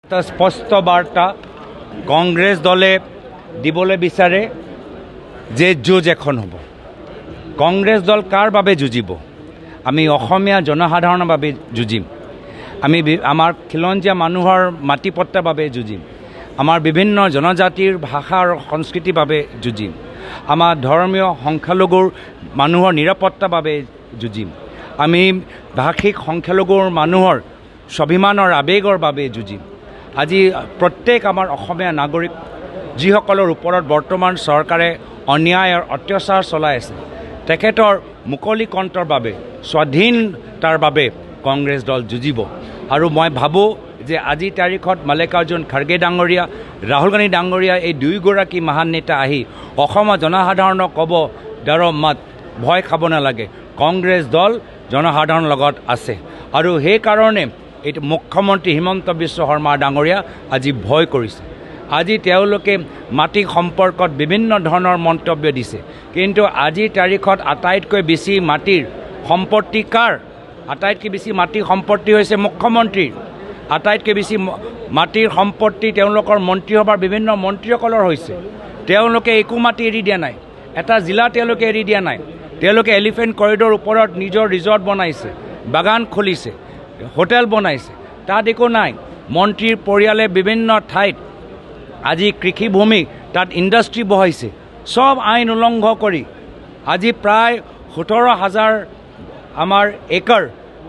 এটা স্পষ্ট বাৰ্তা কংগ্ৰেছ দলে দিবলৈ বিচাৰে যে যুঁজ এখন হ'ব। কংগ্ৰেছ দল কাৰ বাবে যুঁজিব? আমি অসমীয়া জনসাধাৰণৰ বাবে যুঁজিম। আমি আমাৰ খিলঞ্জীয়া মানুহৰ মাটি পট্টাৰ বাবে যুঁজিম। আমাৰ বিভিন্ন জনজাতিৰ ভাষা আৰু সংস্কৃতিৰ বাবে যুঁজিম। আমাৰ ধৰ্মীয় সংখ্যালঘুৰ মানুহৰ নিৰাপত্তাৰ বাবে যুঁজিম। আমি ভাষিক সংখ্যালঘুৰ মানুহৰ স্বাভিমানৰ আৱেগৰ বাবে যুঁজিম। আজি প্ৰত্যেক আমাৰ অসমীয়া নাগৰিক যিসকলৰ ওপৰত বৰ্তমান চৰকাৰে অন্যায় আৰু অত্যাচাৰ চলাই আছে, তেখেতৰ মুকলি কণ্ঠৰ বাবে, স্বাধীনতাৰ বাবে কংগ্ৰেছ দল যুঁজিব। আৰু মই ভাবোঁ যে আজিৰ তাৰিখত মল্লিকাৰ্জুন খাৰ্গে ডাঙৰীয়া, ৰাহুল গান্ধী ডাঙৰীয়া, এই দুয়োগৰাকী মহান নেতা আহি অসমৰ জনসাধাৰণক ক'ব, डरो मत, ভয় খাব নালাগে, কংগ্ৰেছ দল জনসাধাৰণৰ লগত আছে। আৰু সেইকাৰণে এইটো মুখ্যমন্ত্ৰী হিমন্ত বিশ্ব শৰ্মা ডাঙৰীয়া আজি ভয় কৰিছে। আজি তেওঁলোকে মাটি সম্পৰ্কত বিভিন্ন ধৰণৰ মন্তব্য দিছে, কিন্তু আজিৰ তাৰিখত আটাইতকৈ বেছি মাটিৰ সম্পত্তি কাৰ? আটাইতকৈ বেছি মাটিৰ সম্পত্তি হৈছে মুখ্যমন্ত্ৰীৰ। আটাইতকৈ বেছি মাটিৰ সম্পত্তি তেওঁলোকৰ মন্ত্ৰীসভাৰ বিভিন্ন মন্ত্ৰীসকলৰ হৈছে। তেওঁলোকে একো মাটি এৰি দিয়া নাই, এটা জিলা তেওঁলোকে এৰি দিয়া নাই। তেওঁলোকে এলিফেণ্ট কৰিডৰ ওপৰত নিজৰ ৰিজৰ্ট বনাইছে, বাগান খুলিছে, হোটেল বনাইছে, তাত একো নাই। মন্ত্ৰীৰ পৰিয়ালে বিভিন্ন ঠাইত আজি কৃষিভূমি, তাত ইণ্ডাষ্ট্ৰী বহাইছে, চব আইন উলংঘ কৰি। আজি প্ৰায় 17,000 আমাৰ একৰ,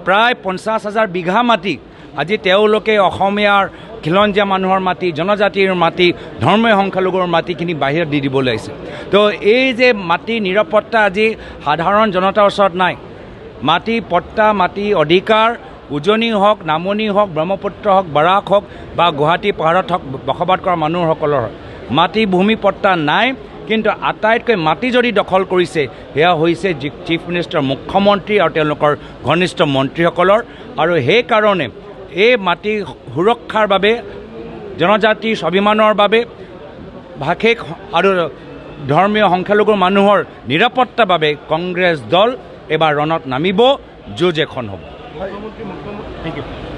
প্ৰায় 50,000 বিঘা মাটি আজি তেওঁলোকে অসমীয়াৰ খিলঞ্জীয়া মানুহৰ মাটি, জনজাতিৰ মাটি, ধৰ্মীয় সংখ্যালঘুৰ মাটিখিনি বাহিৰত দি দিবলৈ আহিছে। তো এই যে মাটিৰ নিৰাপত্তা আজি সাধাৰণ জনতাৰ ওচৰত নাই। মাটি পট্টা, মাটি অধিকাৰ, উজনি হওক, নামনি হওক, ব্ৰহ্মপুত্ৰ হওক, বৰাক হওক বা গুৱাহাটী পাহাৰত হওক, বসবাস কৰা মানুহসকলৰ মাটি ভূমি পট্টা নাই। কিন্তু আটাইতকৈ মাটি যদি দখল কৰিছে, সেয়া হৈছে চিফ মিনিষ্টাৰ, মুখ্যমন্ত্ৰী আৰু তেওঁলোকৰ ঘনিষ্ঠ মন্ত্ৰীসকলৰ। আৰু সেইকাৰণে এই মাটি সুৰক্ষাৰ বাবে, জনজাতিৰ স্বাভিমানৰ বাবে, ভাষিক আৰু ধৰ্মীয় সংখ্যালঘুৰ মানুহৰ নিৰাপত্তাৰ বাবে কংগ্ৰেছ দল এইবাৰ ৰণত নামিব, যুঁজ এখন হ'ব। Thank you.